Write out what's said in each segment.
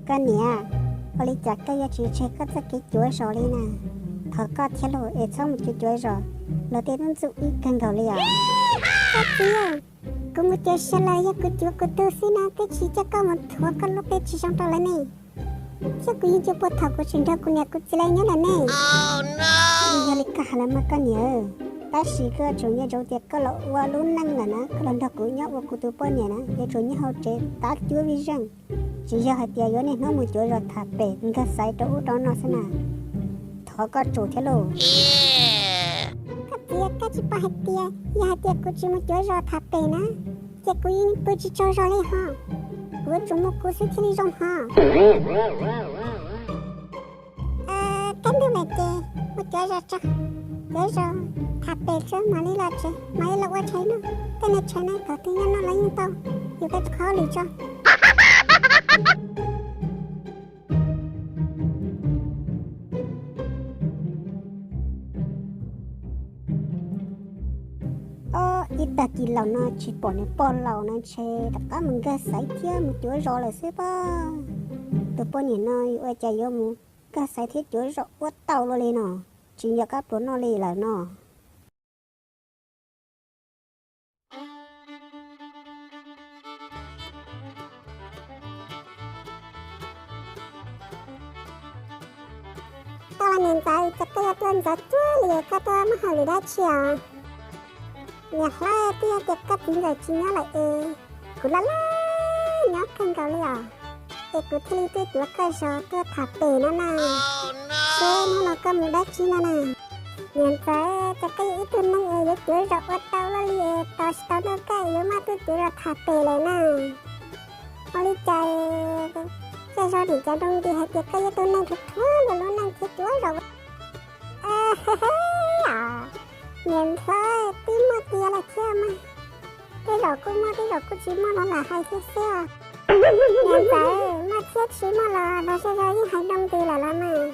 Koj niam, ua li cas koj yuav tsis tseg koj txoj kev cuav zos li na? Thov koj thiab lauj, es txhob mus cuav cuav zos, luag tej tub ntxub wb kawg nkaus li os. Koj txiv, kuv mus cuav zos los yog kuv cuav kuv tug xwb na, twb tsis coj koj mus thuav koj lub qe tsis zoo rau lawv ne. Thiab kuv yeej tsis puag thaum kuv tsis nrog kuv niam kuv txiv lawv nyob lawm ne. Yog li koj hais los mas koj niam, tab sis koj tsuas nco ntsoov tias koj los ua lub neej lawm na, koj los nrog kuv nyob ua kuv tus poj niam na, yuav tsum nyob hauv tsev tab cuab vij zeej, tsis yog hais tias yuav niaj hnub mus cuav zos tham pem nkag xaiv rau ub rau no xwb na. Thov koj tsum thiab lauj. Koj txiv, koj tsis pom hais tias yog hais tias kuv tsis mus cuav zos tham pem na, ces kuv yeej pw tsis tsaug zog li ho. Kuv yuav tsum mus kuv xwb thiaj li zoo ho. Kaj ntug lawm ces mus cuav zos tso, cuav zos tham pem tso mam li los tsev, mam li los ua tshais noj. Tej niag tshais no thaum twg nyob noj los yeej tau, yus koj qhov lwm tso. Ob, ib tag kis laus no tsis pom niam pog laus no ntshe rov qab mus nkag xaiv thiab mus cuav zos lawm xwb pob. Tus poj niam no ua cas yuav mus nkag xaiv thiab cuav zos ua tau luaj li no, tsis nco qab pluas noj li lawm no. Koj los niam ntxawm, cas koj yuav tuaj ntxov cuag li, koj tuaj muaj hauj lwm dab tsi os? Niam hlob, twb yog tias koj txiv ntxawm tsis nyob lawm es kuv laj laj nyob kawg nkaus li os, es kuv thiaj li tuaj cuav koj zos tuaj tham pem no na. Seb hnub no koj mus dab tsi no na? Niam ntxawm, cas koj yog ib tug neeg es yuav cuav zos ua tau luaj li es tos tsis tau hnub koj yuav maj tuaj cuav zos tham pem lawm na. Ua li cas zej zog nim cov nroo nti hais tias koj yog tus neeg rhuav rhuav luag lub neej thiab cuav zos. Niam ntxawm, twb muaj tiag los thiab mas, tej zaum kuj muaj tej zaum kuj tsis muaj los lam hais xwb xwb. Niam ntxawm, muaj thiab tsis muaj los los zej zog yeej hais nroo nti lawm los mas.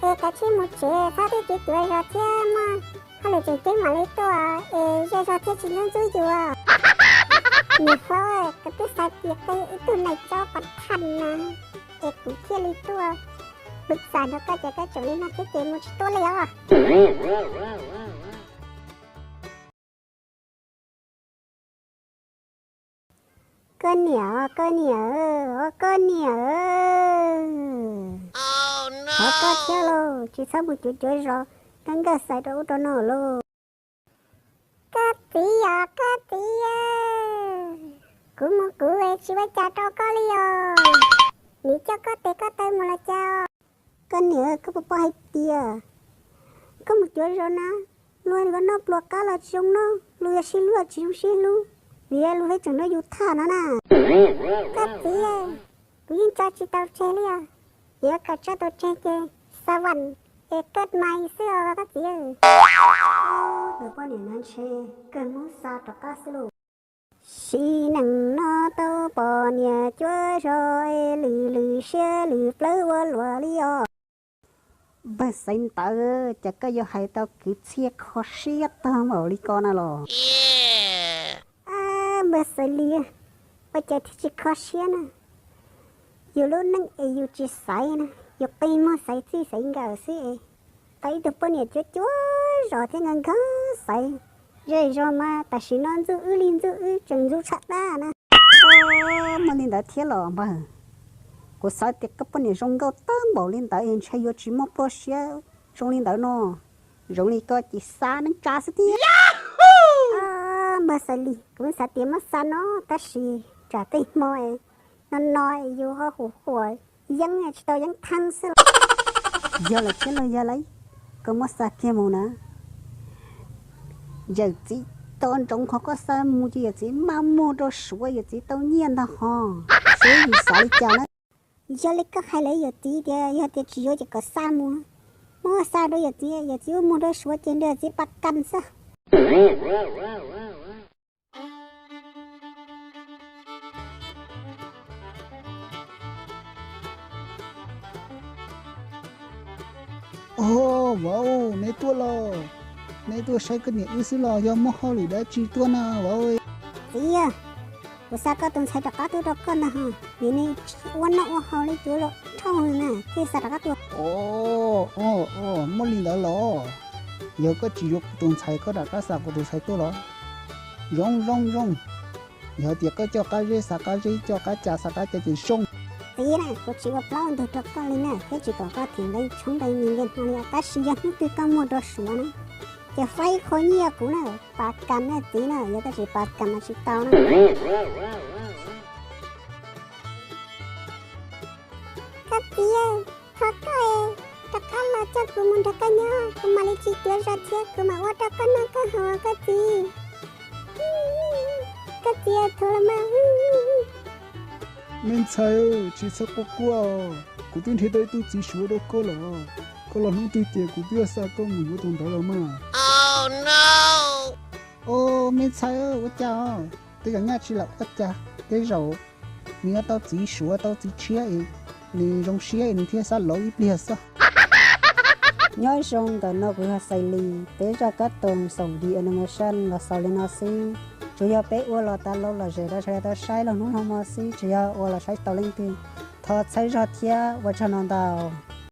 Es kav tsij mus tsev, txhob tuaj cuav cuav zos thiab, muaj hauj lwm tseem ceeb mam li tuaj es zej zog thiaj tsis ntxub ntxub yus. Niam hlob, kuv twb xav tias koj yog ib tug neeg tsob pas thaj na, es kuv thiaj li tuaj pw txais nrog koj ces koj tseem li no thiab ces mus tsis tuaj li os. Koj niam, koj niam, koj niam, thov koj thiab lauj, tsis txhob mus cuav cuav zos, koj nkag xaiv rau ub rau no lauj. Koj txiv os, koj txiv, kuv mus kuv tsis ua cas rau koj li os, nws coj koj tes koj taw mus los cas? Koj niam, koj puas paub hais tias koj mus cuav zos na, luag yuav noj pluas qab los tsis zoo noj, luag yuav sib hlub los tsis zoo sib hlub, vim luag tseem nrog yus tham no na. Koj txiv, kuv yeej tso tsis tau tseg li os, yog kom tso tau tseg ces xa vam es kaj mais xwb os koj txiv. Tus poj niam no ntshe kawg hnub xa rov qab xwb lauj. Sim neej no tau poj niam cuav zos es lwm lwm siab lwm plawv ua luaj li os. Npawg Xaiv Ntawv, cas koj yuav hais tau kwv txhiaj kho siab tag npaum li ko na los? Npawg Xaiv Lis, ua cas thiaj tsis kho siab na? Yus lub neej es yus tsis xaiv na, yus qi muag xaiv txij xaiv nkawm xwb es tau ib tug poj niam cuav cuav zos thiab nkag nkag xaiv. Zej zog mas tam sim no ntxub wb li ntxub wb tseem ntxub tshaj dab na. Muaj li ntawd thiab los npawg? Kuv xav tias koj poj niam zoo nkauj tag npaum li ntawd es ntshe yuav tsis muaj pluaj siab zoo li ntawd no. Zoo li koj ces xav neej tsa xwb tiag. Npawg Xaiv Lis, kuv xav tias muab xa no tab sis tsam tej hmo no no yus ho hu huam yeeb tsis tau yeeb theeb xwb. Yog lawm thiab los yog lawm, koj muab xa kiag mus na. Yawm txiv tau ntsoov qhov koj xa mus ces yawm txiv maj muag rau suav yawm txiv tau nyiaj ntag ho. Seb yus xav li cas na. Yog li koj hais lawm yawm txiv tias yog tias tsis yuav ces kom xa mus. Muab xa rau yawm txiv, yawm txiv ua muag rau suav ces nrog yawm txiv pa kas xwb. Au, vauv, neb tuaj los? Neb tuaj saib koj niam wb xwb los yog muaj hauj lwm dab tsi tuaj na vauv? Txiv, Kuv xa koj tus ntxhais rov qab tuaj rau koj ntag ho, vim nws tsis ua noj ua haus li, cuav zom rhauj na, thiaj xa rov qab tuaj. Ov, muaj li ntawd los? Yog koj tsis yuav kuv tus ntxhais, koj rov qab xa kuv tus ntxhais tuaj los? Zoo zoo zoo. Yog tias koj coj qab zeb xa qab zeb, coj qab ca xa qab ca ces zoo. Txiv na, kuv tsis ua plaub ua ntug rau koj li na, thiab tsis kom koj them nqe tshoob nqe mis nqe hmo li, tab sis yog hnub twg koj muaj rau suav na, ces faib qho nyiaj kuv na, pas kam na txiv na, yog koj tsis pas kam mas tsis tau na. Koj txiv, thov koj rov qab los coj kuv mus nrog koj nyob, kuv mam li tsis cuav zog thiab kuv mam ua rau koj noj koj haus koj txiv. Koj txiv, thov los mas. Me ntxhais, tsis txhob quaj quaj, kuv twb nrhiav tau ib tug txiv suav rau koj lawm. Koj los hnub twg ces kuv twb xa koj mus yuav tus ntawd los mas. Os, me ntxhais, ua cas tej zaum nyaj tsis lam ua cas, tej zaum nws yuav tau txiv suav tau txiv tshiab es nws zoo siab es nws thiaj xav lov ib pliag xwb. Nyob zoo, ntawm no kuv yog Xais Lis, peb zaj kab toos xoom dim animation los xaus li no xwb. Tsuas yog peb ua los tas laus los zem rau sawv daws tau saib los hnub los hmo xwb, tsis yog ua los saib tau leej twg. Thov txhawb zog thiab ua tsaug ntau ntau.